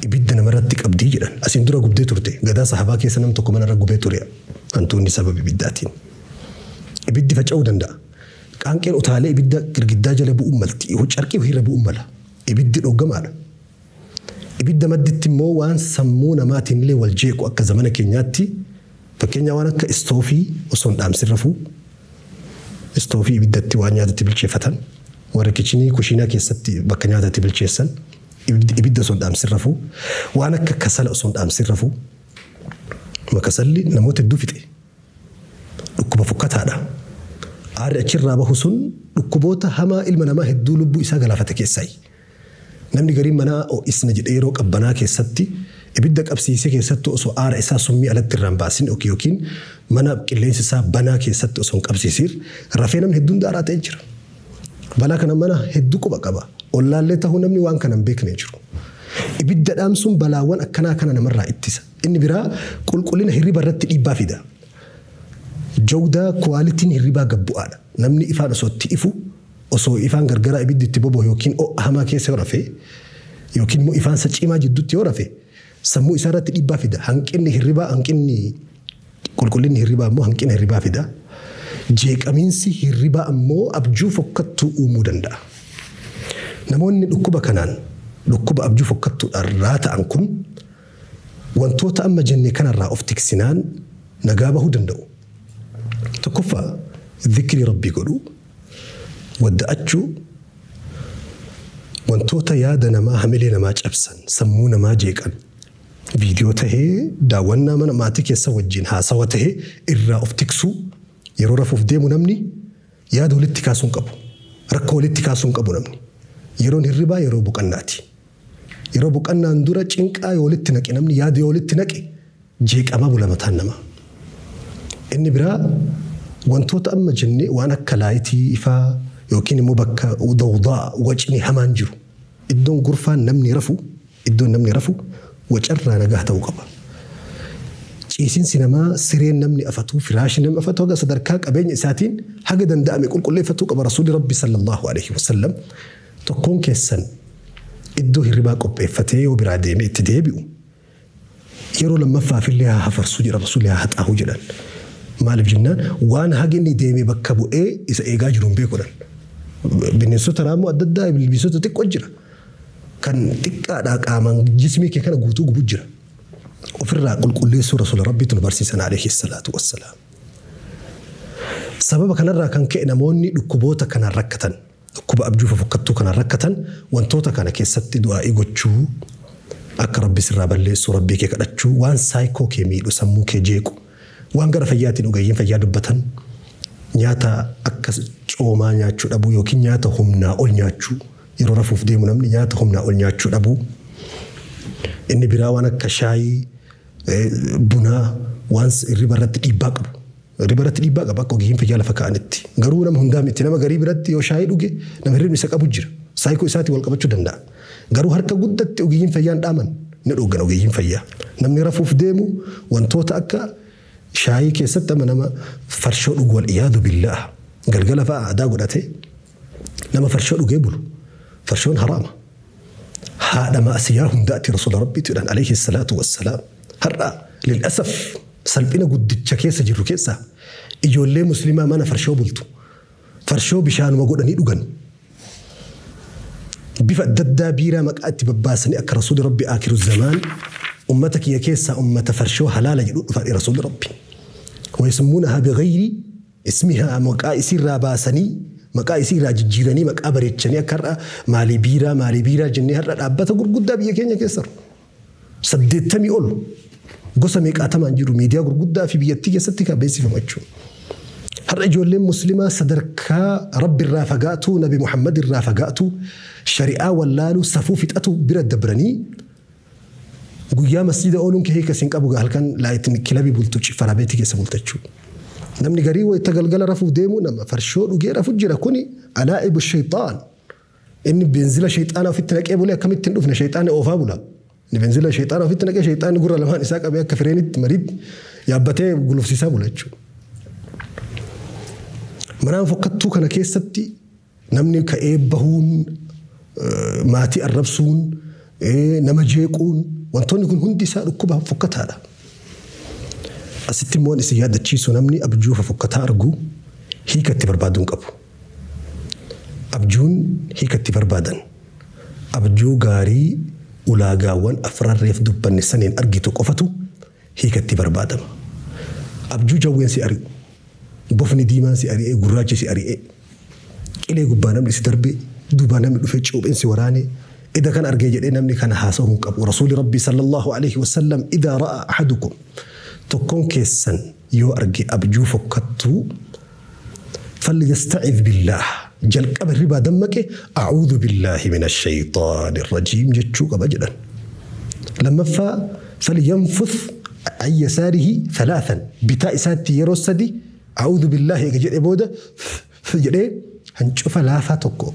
ibidda namarratti qabdii jedhan. Asiin dura gubdee turte gadaa sahabaa keessa nam tokko manarra gubee ture hantuunni sababa ibiddaatiin. Ibiddi faca'uu danda'a. Qaanqeen utaalee ibidda girgiddaa jala bu'uun malti. Carqii wahiirra bu'uun mala. Ibiddi dhoggamaadha. Ibidda madditti immoo waan sammuu namaatiin illee wal jeequ akka zamana keenyaatti fakkeenya waan akka istoofii osoo hin dhaamsin rafuu, istoofii ibiddatti waan nyaatatti bilcheeffatan, warra kichinii kushiinaa keessatti bakka nyaatatti bilcheessan ibidda osoo hin dhaamsin rafuu, waan akka kasala osoo hin dhaamsin rafuu. Kasalli namoota hedduu fixe. Dhukkuba fokkataadha. Aarri achirraa bahu sun dhukkuboota hamaa ilma namaa hedduu lubbuu isaa galaafate keessaayi. Namni gariin manaa ho'isna jedhee yeroo qabbanaa keessatti ibidda qabsiisee keessattuu osoo aara isaa summii alatti irraan baasin yookiin mana qilleensi isaa banaa keessatti osoo hin qabsiisiin rafee namni hedduun daaraa ta'ee jira. Balaa kana mana hedduu quba qaba. Ollaallee ta'uu namni waan kana hin beekne jiru. Ibidda dhaamsuun balaawwan akkanaa kana namarraa ittisa. Inni biraa qulqullina hirriba irratti dhiibbaa fida. Jawdaa kuwaalitiin hirribaa gabbu'aadha. Namni ifaan osoo itti ifu osoo ifaan gargaraa ibiddi itti bobo'u yookiin ho'a hamaa keessa yoo rafe yookiin immoo ifaan isa cimaa jidduutti yoo rafe sammuu isaa irratti dhiibbaa fida. Hanqinni hirribaa, hanqinni qulqullinni hirribaa immoo hanqina hirribaa fida. Jeeqamiinsi hirribaa ammoo abjuu fokkattuu uumuu danda'a. Namoonni dhukkuba kanaan dhukkuba abjuu fokkattuudhaan raata'an kun wantoota amma jenne kanarraa of tiksinaan nagaa bahuu danda'u. Tokkoffaa dhikrii Rabbii godhuu, wadda'achuu, wantoota yaada namaa hamilee namaa cabsan, sammuu namaa jeeqan, viidiyoo tahee daawwannaa mana maatii keessa wajjin haasawa tahee irraa of tiksuu. Yeroo rafuuf deemu namni yaada walitti kaasuu hin qabu. Rakkoo walitti kaasuu hin qabu namni. Yeroon hirribaa yeroo boqonnaati. Yeroo boqonnaan dura cinqaa yoo walitti naqe namni yaada yoo walitti naqe jeeqamaa bula mataan namaa. Inni biraa wantoota amma jennee waan akka laayitii ifaa yookiin immoo bakka dawdaa wacni hamaan jiru. Iddoon gurfaan namni rafu, iddoon namni rafu wacarraa nagaa ta'uu qaba. Ciisinsi namaa, sireen namni afatu, firaashni namni afatu haga sadarkaa qabeenya isaatiin haga danda'ame qulqulleeffatuu qaba. Rasuulli Rabbi sallallahu alaihi wasallam tokkoon keessan iddoo hirribaa qopheeffatee yoo biraa deemee itti deebi'u yeroo lammaffaafillee haa hafarsuu jedha Rasuulli, haa haxaa'uu jedhan. Maaliif jennaan waan hagi inni deemee bakka bu'ee isa eegaa jiru hin beekuudhaan. Bineensota raammoo adda addaa ilbiisota xiqqoo jira. Kan xiqqaadhaa qaamaan jismii kee kana guutuu gubu jira. Ofirraa qulqulleessuu Rasuula Rabbiitu nu barsiisan alayhi salaatu wassalaam. Sababa kanarraa kan ka'e namoonni dhukkuboota kanaan rakkatan, dhukkuba abjuu fofokkattuu kanaan rakkatan wantoota kana keessatti du'aa'ii gochuu, akka Rabbi sirraa balleessu Rabbii kee kadhachuu, waan saayikoo kee miidhu, sammuu kee jeequ, waan gara fayyaatiin ogeeyyiin fayyaa dubbatan, nyaata akka coomaa nyaachuu dhabuu yookiin nyaata humnaa ol nyaachuu, yeroo rafuuf deemu namni nyaata humnaa ol nyaachuu dhabuu. Inni biraa waan akka shaayii, bunaa waan hirriba irratti dhiibbaa qabu. Hirriba irratti dhiibbaa qaba akka ogeeyyiin fayyaa lafa kaa'anitti. Garuu nama hundaa miti, nama garii biratti yoo shaayii dhuge nama hirribni isa qabu jira. Saayikoo isaatii wal qabachuu danda'a. Garuu harka guddatti ogeeyyiin fayyaan dhaaman ni dhooggan ogeeyyiin fayyaa. Namni rafuuf deemu wantoota akka shaayii keessatti amma nama farshoo dhugu wal iyaadu billaah. Galgala fa'a aadaa godhatee Nama farshoo dhugee bulu. Farshoon haraama. Haadha ma'asiyaa hundaati rasuula rabbiitu jedhan alayhi salaatu wassalaam. Har'a lil'asaf salphina guddicha keessa jirru keessa ijoollee musliimaa mana farshoo bultu. Farshoo bishaanuma godhanii dhugan. Bifa adda addaa biiraa maqaa itti babbaasanii akka rasuuli rabbi aakiru zamaan ummata kiyya keessaa ummata farshoo halaala jedhu dhufa rasuuli rabbi. Wayasmuunahaa bighayri ismihaa maqaa isiirraa baasanii maqaa isiirraa jijjiiranii maqaa bareechanii akka har'a maalii biiraa jennee har'a dhaabbata gurguddaa biyya keenya keessa jiru. 80 ol gosa meeqaatamaan jiru miidiyaa gurguddaa fi biyyattii keessatti kan beeksifamu jechuudha. Har'a ijoolleen musliimaa sadarkaa rabbi irraa fagaatu, nabi Muhammad irraa fagaatu, shari'aa wallaaluu, safuu fixatu bira dabranii guyyaa masjida ooluun kee hiika isin qabu halkan laayitiin kilabii bultu farabeetii keessa bultu jechuudha. Namni garii wayita galgala rafuuf deemu nama farshoo dhugee rafu jira kuni alaa'ibu shayxaan. Inni beenzila shayxaanaa ofitti naqee bulee akkamitti hin dhufne shayxaanni oofaa bula. Inni beenzila shayxaanaa ofitti naqee shayxaanni gurra lamaan isaa qabee akka fireenitti mariitti yaabbatee gulufsiisaa bula jechuudha. Manaan fokkattuu kana keessatti namni ka'ee bahuun maatii arrabsuun nama jeequun wantoonni kun hundi isaa dhukkuba fokkataadha. Asitti immoo isin yaadachiisu namni abjuu fokkataa argu hiika itti barbaaduu hin qabu. Abjuun hiika itti barbaadan abjuu gaarii ulaagaawwan afrarreef dubbanne saniin argitu qofatu hiika itti barbaadama. Abjuu jawween si ari'u, bofni diimaan si ari'ee, gurraachi si ari'ee, qilee gubbaa namni si darbee, duubaa namni dhufee cuupheen si waraanee, ida kan argee jedhee namni kana haasa'uu hin qabu. Rasuulli Rabbii sallallahu alaihi wasallam idaa ra'a ahadukum tokkoon keessan yoo arge abjuu fokkattuu falyasta'idh billaah jalqaba ribaa dammaqe a'uudhu billaahi min ash-shaytaani rajiim jechuu qaba jedhan. Lammaffaa falyanfuth an yasaarihi thalathan bitaa isaatti yeroo sadi a'uudhu billaahi eega jedhee booda jedhee hancufa laafaa tokko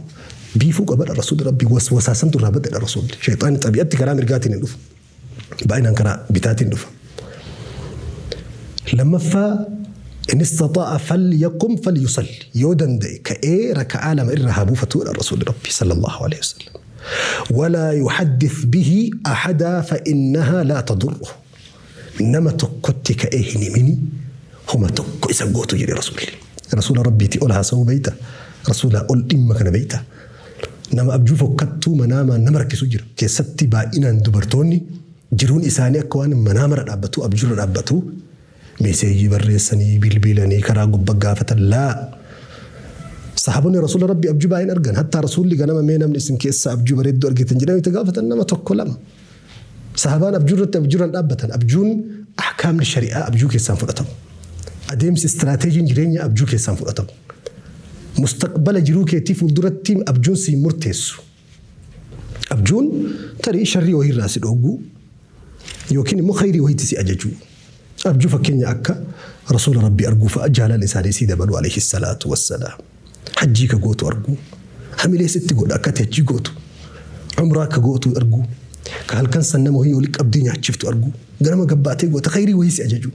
biifuu qabadha rasuulli rabbii waswasaasantu irraa badedha rasuulli. Shayxaanni xabi'atti karaa mirgaatiin hin dhufu. Baay'inaan karaa bitaatiin dhufa. Lammaffaa in istataa'a falyaqum falyusalli yoo danda'e ka'ee raka'aa lama irra haa buufatudha rasuulli rabbii sallallahu alaihi wasallam. Walaa yuhaddith bihi ahadaa fa'innahaa laa tadurruhu. Nama tokkotti ka'ee hin himini homa tokko isa gootu jedhe rasuulli. Rasuula rabbiitii ol haasa'uu beeyta. Rasuulaa ol dhimma kana beeyta. Nama abjuu fokkattuu manaamaan nama rakkisu jira. Keessatti baay'inaan dubartoonni jiruun isaanii akka waan manaamara dhaabbatu abjuurra dhaabbatu meeseejii barreessanii bilbilanii karaa gubbaa gaafatan laa. Sahaabonni rasuula rabbii abjuu baay'een argan. Hattaa rasuulli ganama mee namni isin keessa abjuu bareedduu argitan jedhanii itti gaafatan nama tokko lama. Sahabaan abjuu irratti abjuurraan dhaabbatan. Abjuun ahkaamni shari'aa abjuu keessaan fudhatamu. Adeemsi istiraateejiin jireenya abjuu keessaan fudhatamu. Mustaqbala jiruu keetii fuulduratti abjuun si murteessu. Abjuun tarii sharrii wayiirraa si dhogguu yookiin immoo khayrii wayiitti si ajajuu. Abjuu fakkeenya akka rasuula rabbii arguu fa'a jaalala isaanii sii dabalu alayhi salaatu wassalaam. Hajjii ka gootu arguu, hamilee sitti godha akka ati hajjii gootu, umraa ka gootu arguu, ka halkan san nama wayii olii qabdee nyaachiftu arguu, ganama gabbaatee goota khayrii wayii si ajajuu.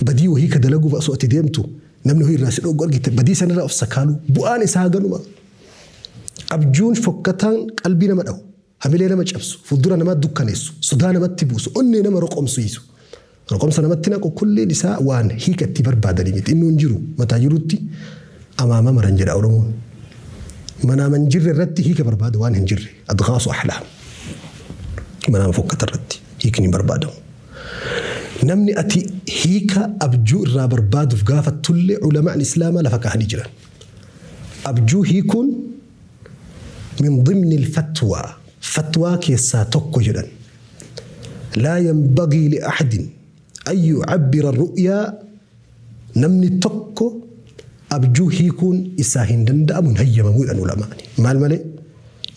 Badii wayii ka dalaguuf osoo ati deemtu namni wayii irraa si dhoggu argite badii sanarraa of sakaaluu bu'aan isaa ganuma. Abjuun fokkataan qalbii nama dhahu, hamilee nama cabsu, fuuldura namaa dukkaneessu, sodaa namatti buusu, onnee nama roqomsiisu. Roqomsa namatti naqu kulleen isaa waan hiika itti barbaadanii miti. Inni hin jiru mataa jirutti amaama maran jedha Oromoon. Manaaman jirre irratti hiika barbaada waan hin jirre. Adghaasu ahlaam. Manaama fokkata irratti hiikni hin barbaadamu. Namni ati hiika abjuu irraa barbaaduuf gaafattullee ulamaan islaamaa lafa kaahanii jiran. Abjuu hiikuun min dimni fatwaa fatwaa keessaa tokko jedhan. Laa yanbagii li ahadin an yucabbira ru'yaa namni tokko abjuu hiikuun isaa hin danda'amu hin hayyamamuudhaan ulamaani. Maal malee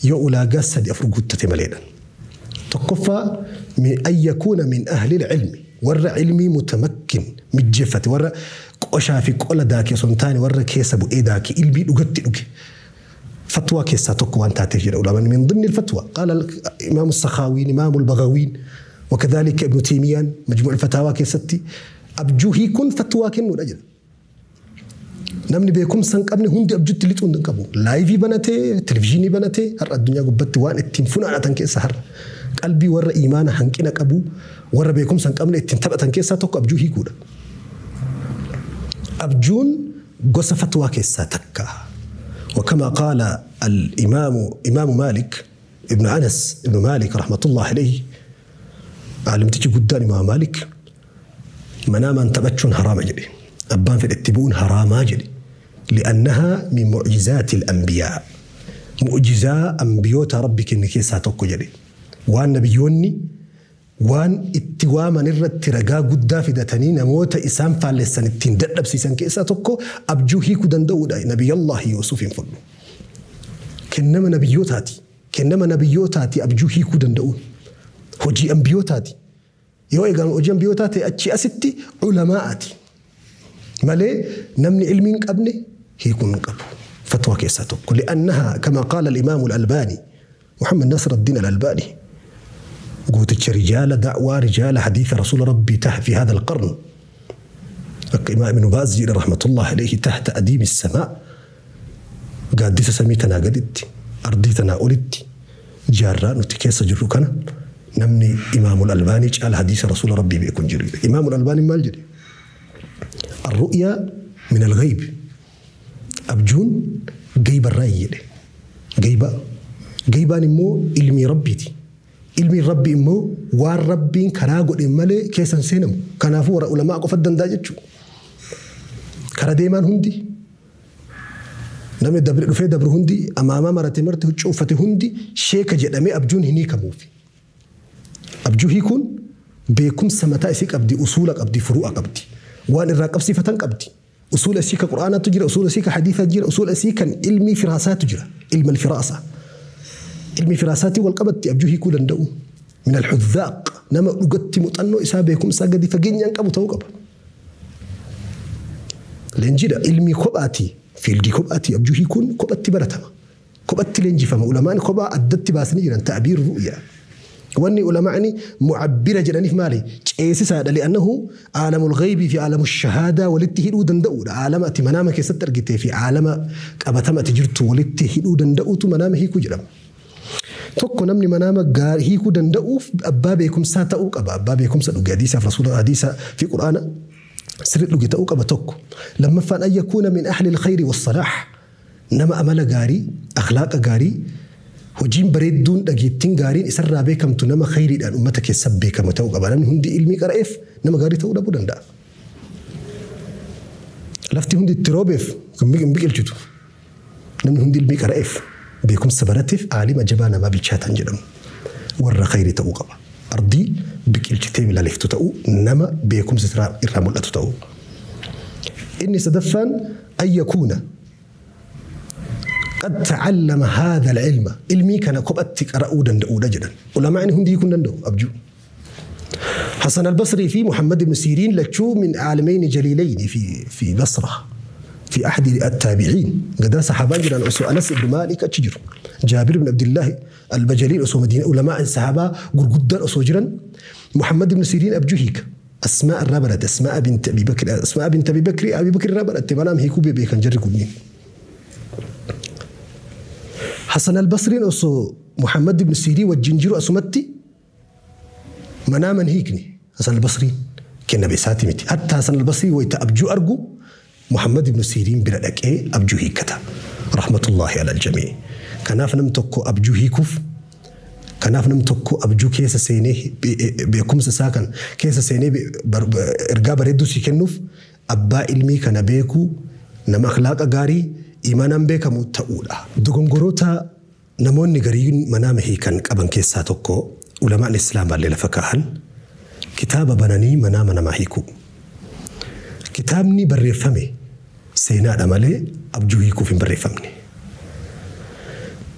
yoo ulaagaa sadi afur guuttate maleedhaan. Tokkoffaa an yakuuna min ahli ilmi warra ilmii mutamakkin mijjeeffate warra qoshaa fi qola daakee osoo hin taane warra keessa bu'ee daakee ilmii dhugatti dhuge. Fatwaa keessaa tokko waan taateef jedha ulamaan min dimni fatwa qaala imaamu Sakhaawiin imaamu Bagawiin وكذلك ابن تيمية مجموع الفتاوى كيستي أبجوهي كن فتوى كنو الأجل. Namni beekumsa hin qabne hundi abjuutti lixuu hin qabu. Laayivii banatee, televizyiinii banatee har'a addunyaa gubbatti waan ittiin funaanatan keessa har'a qalbii warra imaana hanqina qabu, warra beekumsa hin qabne ittiin taphatan keessaa tokko abjuu hiikuudha. Abjuun gosa fatwaa keessaa takka. وكما قال الإمام إمام مالك ابن أنس ابن مالك رحمة الله عليه، علمتك قدام إمام مالك مناما تبتشون حرام جري، أبان في الاتبون حرام جري، لأنها من معجزات الأنبياء. معجزة أنبيوت ربك إنك ساتوكو جري، وان نبيوني وان اتواما نرد ترقا قدا في دتني نموت إسام فالسان التين دلب سيسان كيساتوكو أبجوهي كدن دودا نبي الله يوسف فضل. كنما نبيوتاتي، كنما نبيوتاتي أبجوهي كدن دون هجي أنبيوتاتي يو إيقان هجي أنبيوتاتي أتشي أستي علماءاتي مالي نمني علمين قبني هيكون قبو فتوى كيساتوكو. لأنها كما قال الإمام الألباني محمد نصر الدين الألباني قوتش رجال دعوة رجال حديث رسول ربي تحت في هذا القرن، إمام ابن باز رحمة الله عليه تحت أديم السماء قادسة سميتنا قدت أرضيتنا أولدت جارة نتكيس جروكنا نمني إمام الألباني قال حديث رسول ربي بيكون جريد. إمام الألباني ما الجري الرؤيا من الغيب، أبجون غيب الرأي غيبة غيبان مو علمي ربيتي علمي ربي مو وار ربي كراغو مالي كيسان سينم كنافو ورا علماء قفدن داجچو كرا ديمان هندي نمي دبر دفه دبر هندي اماما مرتي مرتي چوفته هندي شيك جدمي ابجون هني كموفي ابجو هيكون بكم سمتا اسيك ابدي اصولك ابدي فروعك ابدي وان الراقب صفتن ابدي اصول اسيك قران تجري اصول اسيك حديث تجري اصول اسيك علمي فراسات تجري علم الفراسه علمي فراساتي والقبض أبجوه يكون دو من الحذاق نما قدت مطنو إسابيكم ساقدي فجين ينقبو توقب لنجد علمي كوباتي في الدي كوباتي أبجوه يكون كوباتي برتما كوباتي لنجي فما علماء كوبا أدت باسني جرا تعبير رؤيا واني علماء معبرة جراني في مالي إيسي لأنه عالم الغيب في عالم الشهادة ولتهيل ودندو عالم أتمنامك سترجتي في عالم أبتما تجرت ولتهيل ودندو تمنامه كجرم tokko namni manaama hiikuu danda'uuf abbaa beekumsaa ta'uu qaba. Abbaa beekumsa dhuge hadiisaaf rasuula hadiisa fi quraana sirri dhuge ta'uu qaba tokko. Lammaffaan an yakuuna min ahli alkhayri wassalaah, nama amala gaarii akhlaaqa gaarii hojiin bareedduun dhageettiin gaariin isarraa beekamtu nama khayriidhaan ummata keessa beekamu ta'uu qaba. Namni hundi ilmii qara'eef nama gaarii ta'uu dhabuu danda'a. Lafti hundi itti roobeef hin biqilchitu. Namni hundi ilmii qara'eef beekumsa barateef aalima jabaa namaa bilchaatan jedhamu warra khayrii ta'uu qaba. Ardii biqilchitee bilaleeftu ta'uu nama beekumsa irraa mul'atu ta'uu. Inni sadaffaan an yakuuna qad ta'allama haadha al-ilma, ilmii kana kophatti qara'uu danda'uudha jedhan. Ulamaa'ni hundi hiikuu hin danda'u abjuu. حسن البصري في محمد بن سيرين لتشو من عالمين جليلين في بصرة في أحد التابعين قد صحابة جران أسو أنس بن مالك أتشجر جابر بن عبد الله البجلي أسو مدينة علماء الصحابة قدر أسو جران محمد بن سيرين أبجوهيك أسماء الربرت أسماء بنت أبي بكر أسماء بنت أبي بكر أبي بكر الربرت تبنام هيكو بيبي كان جري كلين حسن البصري أسو محمد بن سيرين والجنجر أسمتي مناما هيكني حسن البصري كنا بساتي متي حتى حسن البصري ويتأبجو أرجو محمد بن سيرين بلا إيه أبجو هيكتا رحمة الله على الجميع. كناف نمتكو أبجو هيكوف كناف نمتكو أبجو كيس سينه بيكم ساكن كيس سينه إرجع بريدو سيكنوف أبا علمي كان بيكو نما أخلاق غاري إيمانا بيك متأولا دكونغروتا نمون نغرين منامه كان أبن كيس ساتوكو علماء الإسلام اللي لفكاهن كتاب بناني منام نماهيكو كتابني بريفمي سينا دمالي أبجو هيكو في بريفمني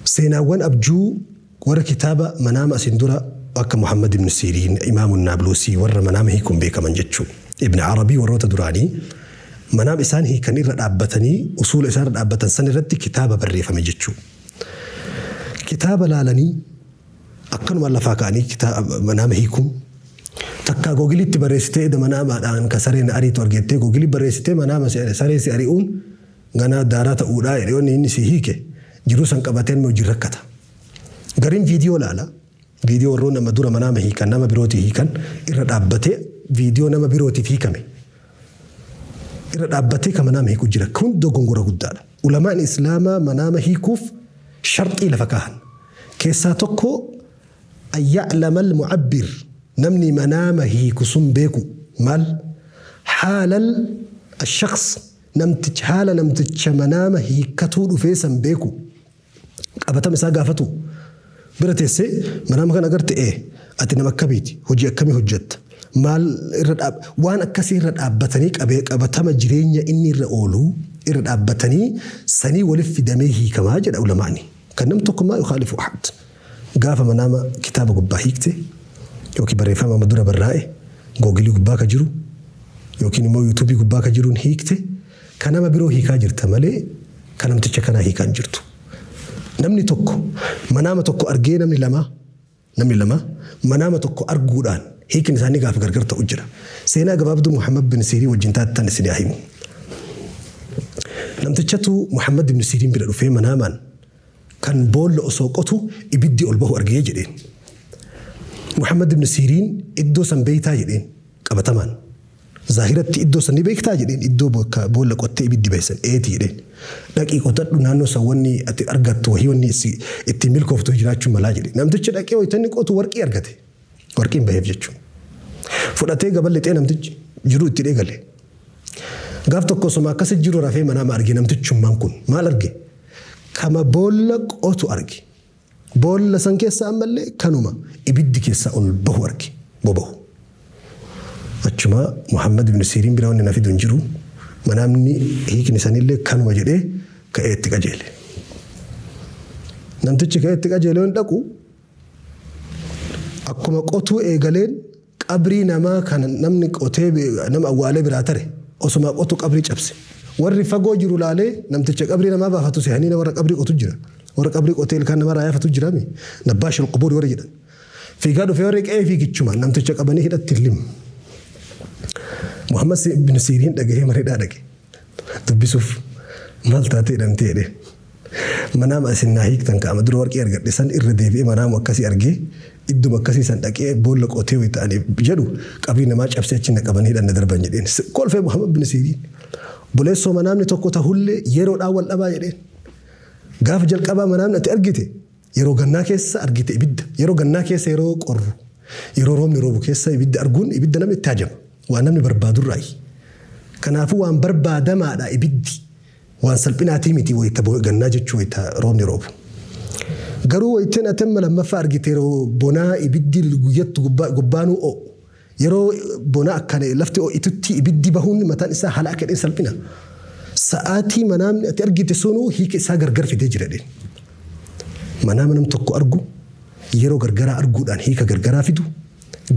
سينا وان أبجو ورا كتابة منام أسندورة أكا محمد بن سيرين إمام النابلسي ورا منام هيكم بيك من جتشو ابن عربي وروتا دراني منام إسان هي كان إرد أبتني أصول إسان رد أبتن سن رد كتابة بريفمي جتشو كتابة لالني أكن ولا فاكاني كتاب منام هيكم تكا جوجلي تبرستي ده منام عن كسرين أري تورجتي جوجلي برستي منام سري سأريون Ganaa daaraa ta'uudhaa jedhee inni si hiike jiruu san qabateen hojii rakkata. Gariin viidiyoo laala. Viidiyoo warroon nama dura manaama hiikan nama birootii hiikan irra dhaabbatee viidiyoo nama birootiif hiikame. Irra dhaabbatee kan manaama hiiku jira. Kun dogongora guddaadha. Ulamaan Islaamaa manaama hiikuuf sharxii lafa kaahan. Keessaa tokko an ya'lama al-mu'abbir namni manaama hiiku sun beeku maal haalal ashaqs namticha haala namticha manaama hiikkatuu dhufee san beeku qabatama isaa gaafatu bira teessee manaama kana agarte ati nama akkamiiti hojii akkamii hojjetta maal irra dhaab waan akkasii irra dhaabbatanii qabatama jireenya inni irra oolu irra dhaabbatanii sanii waliif fidamee hiikamaa jedha ulamaani. Kan nam tokko maa yukhaalifu ahad. Gaafa manaama kitaaba gubbaa hiikte yookiin barreeffama amma dura barraa'e googilii gubbaa ka jiru yookiin immoo yuutuubii gubbaa ka jiruun hiikte kan nama biroo hiikaa jirta malee kan namticha kanaa hiikaa hin jirtu. Namni tokko manaama tokko argee namni lama manaama tokko arguudhaan hiikni isaanii gaafa gargar ta'u jira. Seenaa gabaabduu Muhammad bin Siirii wajjin taatan isin haa himu. Namtichatu Muhammad bin Siiriin bira dhufee manaamaan kan boolla osoo qotu ibiddi ol bahu argee jedheen. Muhammad bin Siiriin iddoo san beektaa jedheen qabatamaan. Zaahiratti iddoo san ni beektaa jedheen iddoo boolla qottee ibiddi bahisan eeti jedheen. Dhaqii qotadhu naannoo san wanni ati argattu wahii wanni ittiin milkooftu jiraachuu malaa jedhe. Namtichi dhaqee wayitanni qotu warqii argate. Warqiin baheef jechuudha. Fudhatee gabal'ixee namtichi jiru itti eegale. Gaaf tokko osuma akkasi jiru rafee manaama arge namtichummaan kun maal arge? Kama boolla qotu arge. Boolla san keessa ammallee kanuma ibiddi keessa ol bahu arge bobahu. Achuma Muhammad ibn Siiriin bira wanni na fidu hin jiru manaamni hiikni isaaniillee kanuma jedhee ka'ee itti qajeele. Namtichi ka'ee itti qajeele hin dhaqu akkuma qotuu eegaleen qabrii namaa kan namni qotee nama awwaalee biraa tare osuma qotu qabrii cabse. Warri fagoo jiru laalee namticha qabrii namaa baafatu seehanii warra qabrii qotu jira. Warra qabrii qotee ilkaan namarraa yaafatu jira mi nabbaashil qubuur warri jedhan. Fiigaa dhufee warri qe'ee fiigichuma namticha qabanii hidhatti lim. Muhammad bin Siiriin dhagahee mareedhaa dhage. Dubbisuuf maal taatee hidhamtee jedhee. Manaama isin naa hiiktan kaama dura warqii argadhe san irra deebi'ee manaama akkasii argee idduma akkasii san dhaqee boolla qotee wayi ta'anii jedhu qabrii namaa cabsee achi na qabanii hidhanna darban jedheen. Kolfee Muhammad bin Siiriin. Buleessoo manaamni tokko tahullee yeroodhaan wal dhabaa jedheen. Gaafa jalqabaa manaamni ati argite yeroo gannaa keessa argite ibidda. Yeroo gannaa keessa yeroo qorru yeroo roobni roobu keessa ibidda arguun ibidda namni itti hajama. Waan namni barbaadurraayi. Kanaafuu waan barbaadamaadha ibiddi. Waan salphinaatii miti wayita gannaa jechuu wayita roobni roobu. Garuu wayiteen atemma lammaffaa argite yeroo bonaa ibiddi guyyattu gubbaanuu o'u. Yeroo bonaa akkana lafti o'itutti ibiddi bahuun mataan isaa haala akka dheen salphina. Sa'aatii manaamni ati argite sunuu hiika isaa gargar fidee jira dheen. Manaama nam tokko argu yeroo gargaraa arguudhaan hiika gargaraa fidu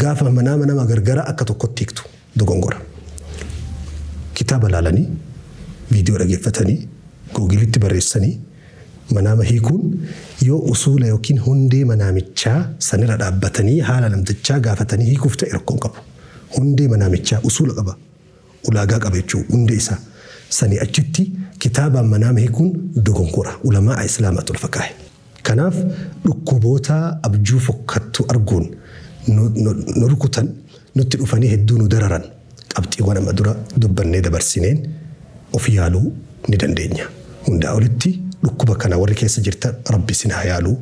gaafa manaama nama gargaraa akka tokkotti hiiktu dogongora. Kitaaba laalanii viidiyoo dhaggeeffatanii googilitti barreessanii manaama hiikuun yoo usuula yookiin hundee manaamichaa sanirra dhaabbatanii haala namtichaa gaafatanii hiikuuf ta'e rakkoon qabu. Hundee manaamichaa usuula qaba. Ulaagaa qaba jechuudha hundee isaa. Sanii achitti kitaabaan manaama hiikuun dogongora. Ulamaa Islaamaatu lafa kaa'e. Kanaaf dhukkuboota abjuu fokkattu arguun nu rukutan nutti dhufanii hedduu nu dararan qabxiiwwan amma dura dubbannee dabarsineen of yaaluu ni dandeenya. Hundaa olitti dhukkuba kana warri keessa jirtan rabbi isin haa yaaluu.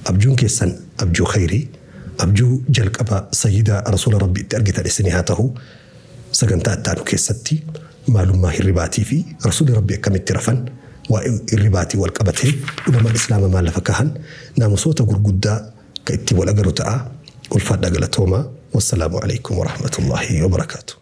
Abjuun keessan abjuu khayrii abjuu jalqaba sayyida rasuula rabbi itti argitan isin haa ta'u. Sagantaa ittaanu keessatti maalummaa hirribaatii fi rasuulli rabbi akkamitti rafan waa'ee hirribaatii wal qabatee ulamaan islaama maal lafa kahan naamusoota gurguddaa kan ittiin wal agaru ta'a. Ulfaadhaa galatoomaa. Wassalaamu alaikum warahmatullaahi wabarakaatu.